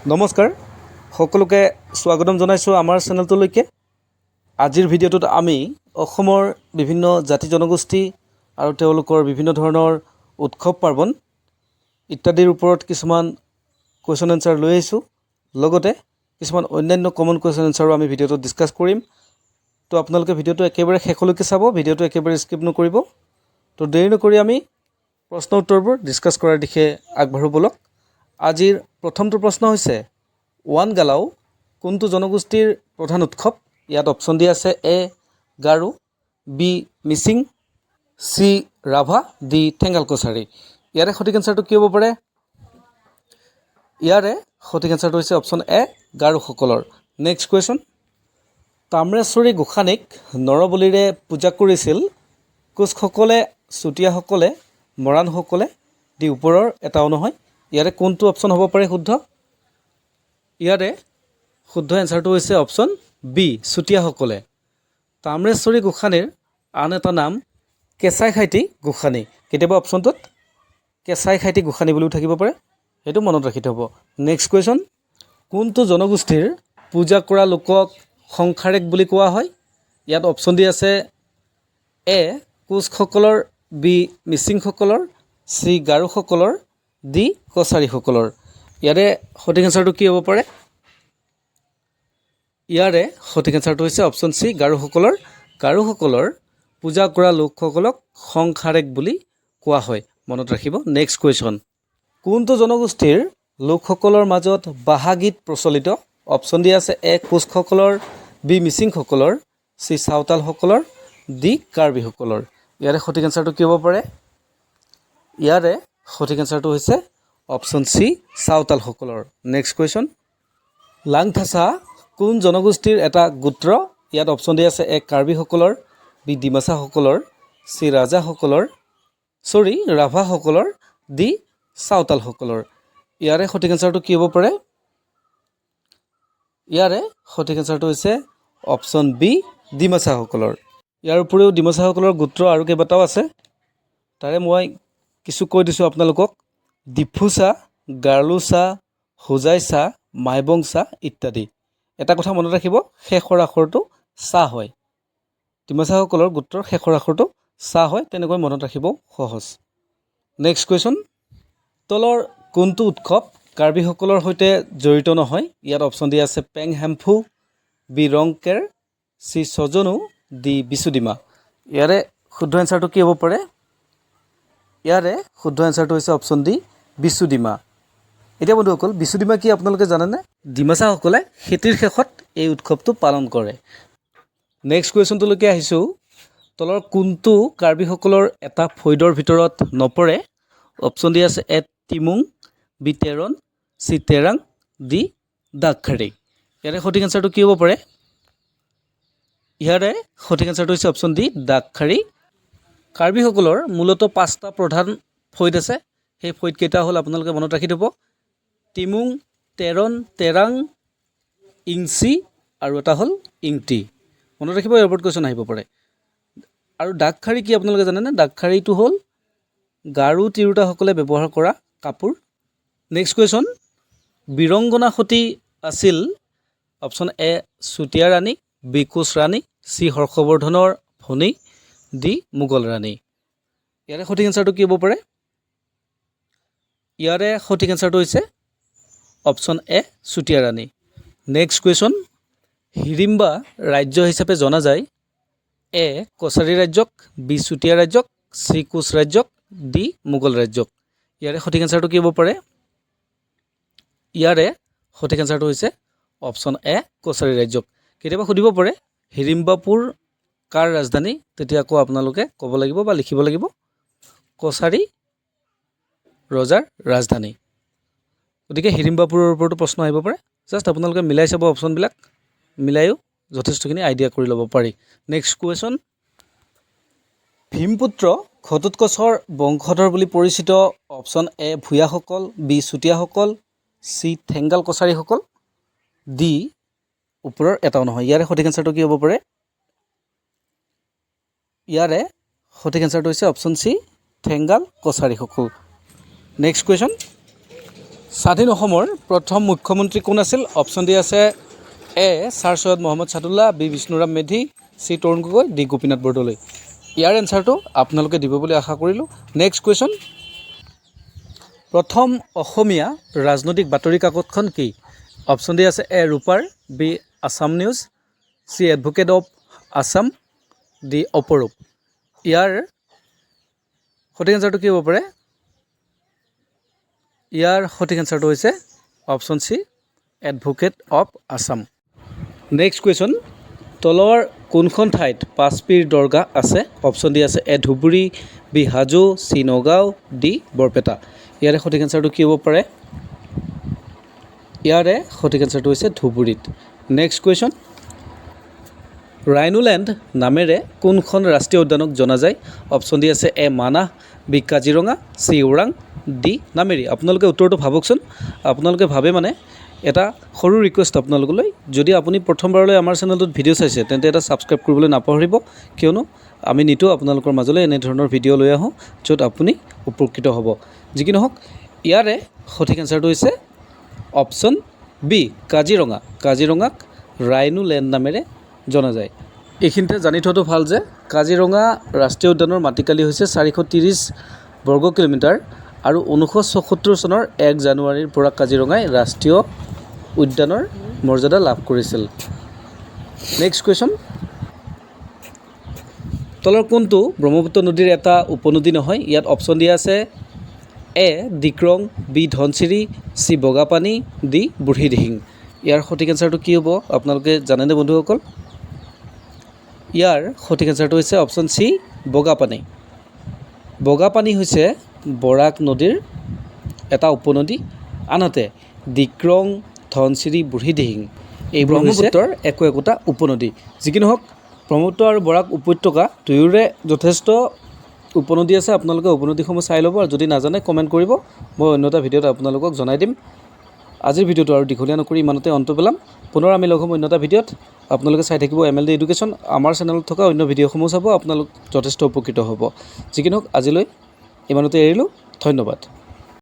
নমস্কাৰ, সকলোকে স্বাগতম জনাইছোঁ আমাৰ চেনেলটোলৈকে। আজিৰ ভিডিঅ'টোত আমি অসমৰ বিভিন্ন জাতি জনগোষ্ঠী আৰু তেওঁলোকৰ বিভিন্ন ধৰণৰ উৎসৱ পাৰ্বণ ইত্যাদিৰ ওপৰত কিছুমান কুৱেশ্যন এনচাৰ লৈ আহিছোঁ। লগতে কিছুমান অন্যান্য কমন কুৱেশ্যন এনচাৰো আমি ভিডিঅ'টোত ডিছকাছ কৰিম। তো আপোনালোকে ভিডিঅ'টো একেবাৰে শেষলৈকে চাব, ভিডিঅ'টো একেবাৰে স্কিপ নকৰিব। তো দেৰি নকৰি আমি প্ৰশ্ন উত্তৰবোৰ ডিছকাছ কৰাৰ দিশে আগবাঢ়ো ব'লক। আজিৰ প্ৰথমটো প্ৰশ্ন হৈছে, ওৱান গালাও কোনটো জনগোষ্ঠীৰ প্ৰধান উৎসৱ? ইয়াত অপশ্যন দিয়া আছে A Garo, B Mising, C Rabha, D Thengal Kachari. ইয়াৰে সঠিক এনচাৰটো কি হ'ব পাৰে? ইয়াৰে সঠিক এনচাৰটো হৈছে অপশ্যন এ, গাৰোসকলৰ। নেক্সট কুৱেশ্যন, তাম্ৰেশ্বৰী গোসানীক নৰবলিৰে পূজা কৰিছিল কোচসকলে, চুতীয়াসকলে, মৰাণসকলে, ডি ওপৰৰ এটাও নহয়। ইয়াৰে কোনটো অপশ্যন হ'ব পাৰে শুদ্ধ? ইয়াৰে শুদ্ধ এনচাৰটো হৈছে অপশ্যন বি, চুতীয়াসকলে। তাম্ৰেশ্বৰী গোসানীৰ আন এটা নাম কেঁচাইখাইতী গোসানী। কেতিয়াবা অপশ্যনটোত কেঁচাইখাইতী গোসানী বুলিও থাকিব পাৰে, সেইটো মনত ৰাখি থ'ব। নেক্সট কুৱেশ্যন, কোনটো জনগোষ্ঠীৰ পূজা কৰা লোকক সংসাৰেক বুলি কোৱা হয়? ইয়াত অপশ্যন দি আছে এ কোচসকলৰ, বি মিচিংসকলৰ, চি গাৰোসকলৰ, ডি কছাৰীসকলৰ। ইয়াৰে সঠিক এনচাৰটো কি হ'ব পাৰে? ইয়াৰে সঠিক এনচাৰটো হৈছে অপশ্যন চি, গাৰোসকলৰ। গাৰোসকলৰ পূজা কৰা লোকসকলক সংসাৰেক বুলি কোৱা হয়, মনত ৰাখিব। নেক্সট কুৱেশ্যন, কোনটো জনগোষ্ঠীৰ লোকসকলৰ মাজত বাহা গীত প্ৰচলিত? অপশ্যন দিয়া আছে এ কোচসকলৰ, বি মিচিংসকলৰ, চি চাওতালসকলৰ, ডি কাৰ্বিসকলৰ। ইয়াৰে সঠিক এনচাৰটো কি হ'ব পাৰে? ইয়াৰে সঠিক এনচাৰটো হৈছে অপশ্যন চি, চাওতালসকলৰ। নেক্সট কুৱেশ্যন, লাংথাচা কোন জনগোষ্ঠীৰ এটা গোত্ৰ? ইয়াত অপশ্যন দিয়া আছে এ কাৰ্বিসকলৰ, বি ডিমাচাসকলৰ, চি ৰাজাসকলৰ, চৰি ৰাভাসকলৰ, ডি চাওতালসকলৰ। ইয়াৰে সঠিক এনচাৰটো কি হ'ব পাৰে? ইয়াৰে সঠিক এনচাৰটো হৈছে অপশ্যন বি, ডিমাচাসকলৰ। ইয়াৰ উপৰিও ডিমাচাসকলৰ গোত্ৰ আৰু কেইবাটাও আছে, তাৰে মই কিছু কৈ দিছোঁ আপোনালোকক। ডিফুচা, গাৰ্লোচা, হোজাইচা, মাইবংচা ইত্যাদি। এটা কথা মনত ৰাখিব, শেষৰ আখৰটো চা হয়। ডিমাচাসকলৰ গোত্ৰৰ শেষৰ আখৰটো চা হয়, তেনেকৈ মনত ৰাখিব সহজ। নেক্সট কুৱেশ্যন, তলৰ কোনটো উৎসৱ কাৰ্বিসকলৰ সৈতে জড়িত নহয়? ইয়াত অপশ্যন দিয়া আছে Peng Hemphu, B Rongker, C Chojun, D Bishudima. ইয়াৰে শুদ্ধ এনচাৰটো কি হ'ব পাৰে? ইয়াৰে শুদ্ধ এনচাৰটো হৈছে অপশ্যন ডি, বিচুডিমা। এতিয়া বন্ধুসকল, বিচুডিমা কি আপোনালোকে জানেনে? ডিমাচাসকলে খেতিৰ শেষত এই উৎসৱটো পালন কৰে। নেক্সট কুৱেশ্যনটোলৈকে আহিছোঁ। তলৰ কোনটো কাৰ্বিসকলৰ এটা ফৈদৰ ভিতৰত নপৰে? অপশ্যন দি আছে A Timung, B Teron, C Terang, D Dagkhari. ইয়াৰে সঠিক এনচাৰটো কি হ'ব পাৰে? ইয়াৰে সঠিক এনচাৰটো হৈছে অপশ্যন ডি, দাগখাৰী। কাৰ্বিসকলৰ মূলতঃ পাঁচটা প্ৰধান ফৈদ আছে। সেই ফৈদকেইটা হ'ল, আপোনালোকে মনত ৰাখি থ'ব, টিমুং, টেৰণ, তেৰাং, ইংচি আৰু এটা হ'ল ইংটি। মনত ৰাখিব, ইয়াৰ ওপৰত কুৱেশ্যন আহিব পাৰে। আৰু দাগখাৰী কি আপোনালোকে জানেনে? দাগখাৰীটো হ'ল গাৰো তিৰোতাসকলে ব্যৱহাৰ কৰা কাপোৰ। নেক্সট কুৱেশ্যন, বীৰংগনা সতী আছিল অপশ্যন এ চুতীয়া ৰাণী, বি কোচ ৰাণী, চি হৰ্ষবৰ্ধনৰ ভনী, ডি মোগল ৰাণী। ইয়াৰে সঠিক এনচাৰটো কি হ'ব পাৰে? ইয়াৰে সঠিক এনচাৰটো হৈছে option A, Chutia Rani. Next question, Hidimba ৰাজ্য হিচাপে জনা যায় এ কছাৰী ৰাজ্যক, বি চুতীয়া ৰাজ্যক, চি কোচ ৰাজ্যক, ডি মোগল ৰাজ্যক। ইয়াৰে সঠিক এনচাৰটো কি হ'ব পাৰে? ইয়াৰে সঠিক এনচাৰটো হৈছে অপশ্যন এ, কছাৰী ৰাজ্যক। কেতিয়াবা সুধিব পাৰে হিৰিম্বাপুৰ কাৰ ৰাজধানী, তেতিয়া আকৌ আপোনালোকে ক'ব লাগিব বা লিখিব লাগিব কছাৰী ৰজাৰ ৰাজধানী। গতিকে হিৰিম্বাপুৰৰ ওপৰতো প্ৰশ্ন আহিব পাৰে। জাষ্ট আপোনালোকে মিলাই চাব অপশ্যনবিলাক, মিলায়ো যথেষ্টখিনি আইডিয়া কৰি ল'ব পাৰি। নেক্সট কুৱেশ্যন, ভীমপুত্ৰ ঘটোৎকচৰ বংশধৰ বুলি পৰিচিত অপশ্যন এ ভূঞাসকল, বি চুতীয়াসকল, চি ঠেংগাল কছাৰীসকল, ডি ওপৰৰ এটাও নহয়। ইয়াৰে সঠিক এনচাৰটো কি হ'ব পাৰে? ইয়াৰে সঠিক এনচাৰটো হৈছে option C, Thengal কছাৰীসকল। Next question, স্বাধীন অসমৰ প্ৰথম মুখ্যমন্ত্ৰী কোন আছিল? অপশ্যন দি আছে A Sir Syed Muhammad Saadulla, B Bishnuram Medhi, C Tarun Gogoi, D Gopinath Bordoloi. ইয়াৰ এনচাৰটো আপোনালোকে দিব বুলি আশা কৰিলোঁ। নেক্সট কুৱেশ্যন, প্ৰথম অসমীয়া ৰাজনৈতিক বাতৰি কাকতখন কি? অপশ্যন দি আছে এ ৰূপাৰ, B Assam news, C advocate of Assam, D অপৰূপ। ইয়াৰ সঠিক এনচাৰটো কি হ'ব পাৰে? ইয়াৰ সঠিক এনচাৰটো হৈছে option C advocate of Assam. Next question, তলৰ কোনখন ঠাইত পাঁচপীৰ দৰগাহ আছে? অপশ্যন দি আছে A Dhubri, B Hajo, C Nagaon, D Barpeta. ইয়াৰে সঠিক এনচাৰটো কি হ'ব পাৰে? ইয়াৰে সঠিক এনচাৰটো হৈছে ধুবুৰীত। নেক্সট কুৱেশ্যন, ৰাইনোলেণ্ড নামেৰে কোনখন ৰাষ্ট্ৰীয় উদ্যানক জনা যায়? অপশ্যন দি আছে A Manas, B Kaziranga, C Orang, D Nameri. আপোনালোকে উত্তৰটো ভাবকচোন। আপোনালোকে ভাবে মানে এটা সৰু ৰিকুৱেষ্ট আপোনালোকলৈ, যদি আপুনি প্ৰথমবাৰলৈ আমাৰ চেনেলটোত ভিডিঅ' চাইছে, তেন্তে এটা ছাবস্ক্ৰাইব কৰিবলৈ নাপাহৰিব। কিয়নো আমি নিতৌ আপোনালোকৰ মাজলৈ এনেধৰণৰ ভিডিঅ' লৈ আহোঁ, য'ত আপুনি উপকৃত হ'ব। যি কি নহওক, ইয়াৰে সঠিক এনচাৰটো হৈছে অপশ্যন বি কাজিৰঙা। কাজিৰঙাক ৰাইনোলেণ্ড নামেৰে জনা যায়। এইখিনিতে জানি থোৱাটো ভাল যে কাজিৰঙা ৰাষ্ট্ৰীয় উদ্যানৰ মাটিকালি হৈছে 430 বৰ্গ কিলোমিটাৰ আৰু 1974 চনৰ 1 জানুৱাৰীৰ পৰা কাজিৰঙাই ৰাষ্ট্ৰীয় উদ্যানৰ মৰ্যাদা লাভ কৰিছিল। নেক্সট কুৱেশ্যন, তলৰ কোনটো ব্ৰহ্মপুত্ৰ নদীৰ এটা উপনদী নহয়? ইয়াত অপশ্যন দিয়া আছে A Dikrong, B Dhansiri, C Bogapani, D Burhidihing. ইয়াৰ সঠিক এনচাৰটো কি হ'ব, আপোনালোকে জানেনে বন্ধুসকল? ইয়াৰ সঠিক এনচাৰটো হৈছে অপশ্যন চি বগাপানী। বগাপানী হৈছে বৰাক নদীৰ এটা উপনদী। আনহাতে ডিক্ৰং, ধনশিৰি, বুঢ়ীদিহিং এইবোৰ ব্ৰহ্মপুত্ৰৰ একো একোটা উপনদী। যি কি নহওক, ব্ৰহ্মপুত্ৰ আৰু বৰাক উপত্যকা দুয়োৰে যথেষ্ট উপনদী আছে। আপোনালোকে উপনদীসমূহ চাই ল'ব আৰু যদি নাজানে কমেণ্ট কৰিব, মই অন্য এটা ভিডিঅ'ত আপোনালোকক জনাই দিম। আজিৰ ভিডিঅ'টো আৰু দীঘলীয়া নকৰি ইমানতে অন্ত পেলাম। পুনৰ আমি লগ হ'ম অন্য এটা ভিডিঅ'ত। আপোনালোকে চাই থাকিব এমএলডি এডুকেশ্যন। আমাৰ চেনেলত থকা অন্য ভিডিঅ'সমূহ চাব, আপোনালোক যথেষ্ট উপকৃত হ'ব। যি কি নহওক, আজিলৈ ইমানতে এৰিলোঁ। ধন্যবাদ।